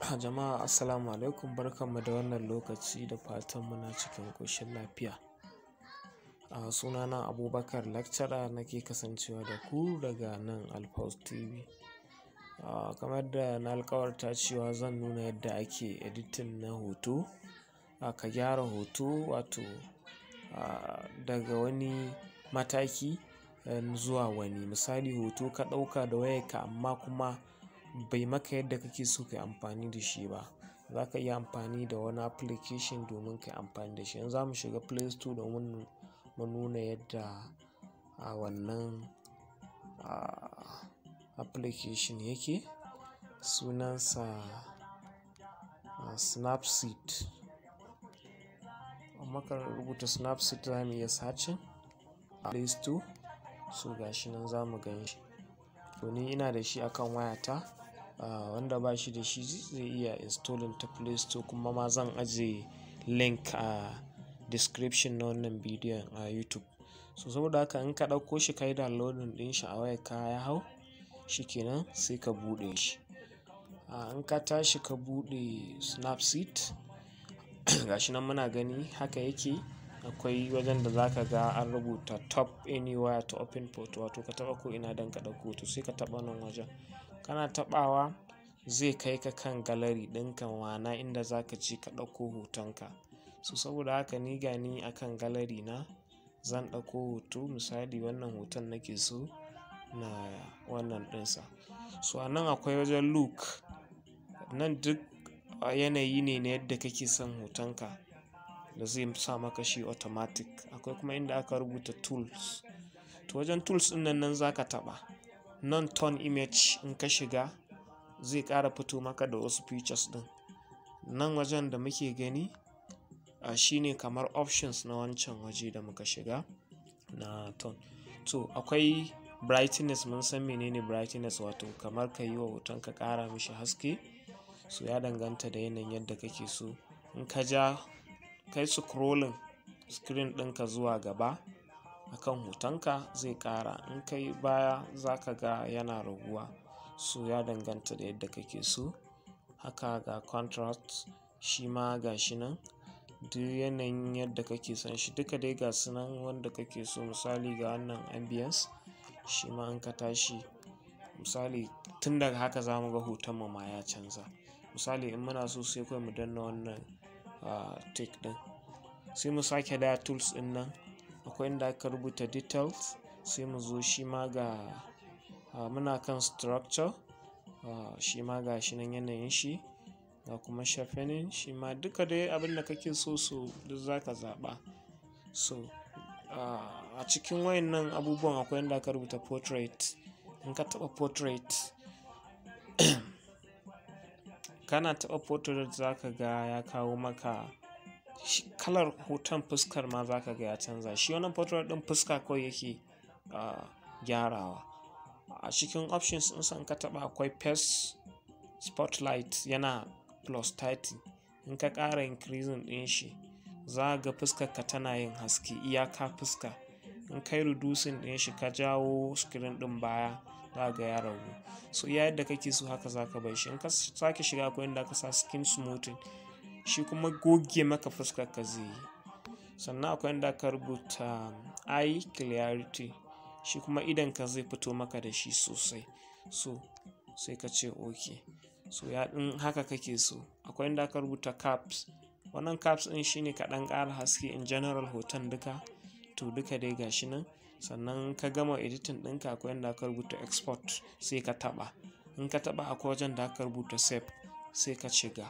Jama'a, assalamu alaikum, barkanmu da wannan lokaci, da fatan muna cikin ƙoshin lafiya. A sunana Abubakar Lecturer nake kasancewa da ku daga nan Alfaus TV. Kamar da na alƙawarta cewa zan nuna yadda ake editing na hoto, ka gyara hoto, wato daga wani mataki zuwa wani. Misali, hoto ka ɗauka da wayarka amma kuma bai maka yadda kake so ka yi amfani da shi ba. Za ka iya amfani da wani application domin ka yi amfani da shi. Yanzu za mu shiga Play Store domin mu nuna yadda wannan application yake. Sunansa Snapseed. In muka rubuta Snapseed, za mu iya searching a Play Store. So ga shi nan, za mu gan shi. To, ni ina da shi akan wayata. Wanda ba shi da shi zai iya installing ta Play Store, kuma ma zan ajiye link a description na wannan bidiyon a YouTube. So saboda haka, in ka ɗauko shi, ka yi downloading ɗin shi a wayarka, ya hau, shi kenan, sai ka buɗe shi. In ka tashi ka buɗe Snapseed, ga shi nan muna gani, haka yake. Akwai wajen da za ka ga an rubuta "Tap anywhere to open photo", wato ka taɓa ko ina don ka ɗauko hoto. Sai ka taɓa nan wajen. Kana taɓawa, zai kai ka kan gallery ɗinka, ma'ana inda za ka je ka ɗauko hotonka. So saboda haka, ni gani akan gallery na, zan ɗauko hoto. Misali, wannan hoton nake so na wannan ɗinsa. So a nan akwai wajen look. Nan duk yanayi ne na yadda kake son hotonka da zai sa maka shi automatic. Akwai kuma inda aka rubuta tools. To, wajen tools ɗin nan, nan za ka taɓa. Nan turn image, in ka shiga zai ƙara fito maka da wasu features ɗin. Nan wajen da muke gani shine kamar options na wancan waje da muka shiga na turn. To, akwai brightness. Mun san menene brightness, wato kamar ka yi wa hoton ka ƙara mishi haske. So ya danganta da yanayin yadda kake so. In ka ja, kai scrolling screen ɗinka zuwa gaba akan hotonka, zai ƙara. In ka yi baya, za ka ga yana raguwa. So ya danganta da yadda kake so. Haka ga contrast, shi ma ga shi nan. Duk yanayin yadda kake son shi, duka dai ga su nan wanda kake so. Misali, ga wannan ambience, shi ma in ka tashi, misali, tun daga haka za mu ga hoton mu ma ya canza. Misali, in muna so, sai kawai mu danna wannan tick ɗin. Sai mu sake dawowa tools ɗin nan. Akwai inda aka rubuta details, sai mu zo, shi ma ga muna kan structure, shi ma ga shi nan yanayin shi. Ga kuma sharpening, shi ma duka dai abin da kake so, so duk za ka zaɓa. So a cikin wayannan abubuwan akwai inda aka rubuta portrait. In ka taɓa portrait, kana taɓa portrait, za ka ga ya kawo maka kalar hoton fuskar ma, za ka ga ya canza. Shi wannan portrait ɗin fuska kawai yake gyarawa. A cikin options ɗinsa, in ka taɓa, akwai face spotlight, yana +30. In ka ƙara increasing ɗin shi, za ka ga fuskarka tana yin haske iyaka fuska. In kai reducing ɗin shi, ka jawo screen ɗin baya, za ka ga ya ragu. So iya yadda kake so, haka za ka bar shi. In ka sake shiga, akwai inda aka sa skin smoothing, shi kuma goge maka fuskarka zai yi. Sannan akwai inda aka rubuta eye clarity, shi kuma idonka zai fito maka da shi sosai. So sai ka ce okay. So ya in haka kake so. Akwai inda aka rubuta curves. Wannan curves ɗin shine ka ɗan ƙara haske in general hoton duka. To, duka dai ga shi nan. Sannan ka gama editing ɗinka, akwai inda aka rubuta export, sai ka taɓa. In ka taɓa, akwai wajen da aka rubuta save, sai ka shiga.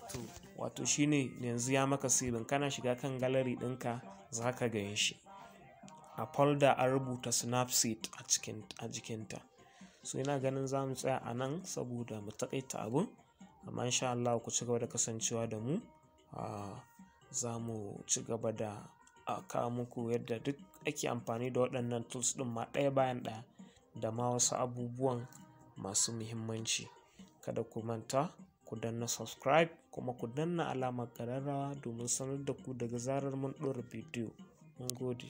To, wato shine yanzu ya maka saving. Kana shiga kan gallery ɗinka, za ka gan shi. A folder an rubuta Snapseed a cikin a jikinta. So ina ganin za mu tsaya a nan saboda mu taƙaita abun. Amma in sha Allah ku ci gaba da kasancewa da mu. Za mu ci gaba da kawo muku yadda duk ake amfani da waɗannan tools ɗin ma ɗaya bayan ɗaya, da ma wasu abubuwan masu muhimmanci. Kada ku manta ku danna subscribe kuma ku danna alamar ƙararrawa domin sanar da ku daga zarar mun ɗora bidiyo. Mun gode.